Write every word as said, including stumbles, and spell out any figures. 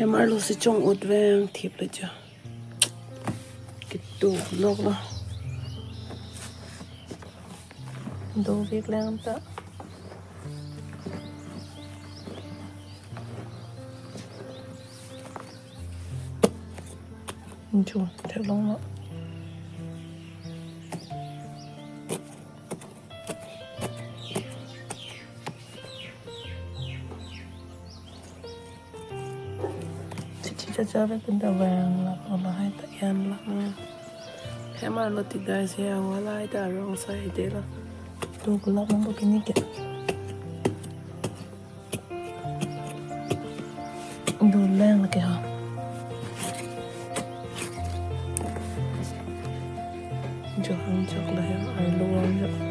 Hem arlo si chong-ut vang thip lo jo. Kitu lok lo. Dovek lang ta. Jo, theklong lo. Chichi chacha ve penta vang la, lahai ta ian la. Hmm. Hem arlo ti guys, ya, lahai ta arong sai de la. Tu kulak nang ko kini ke. Dolang lagi ha. Jo hang chok la ya, arlo hang chok.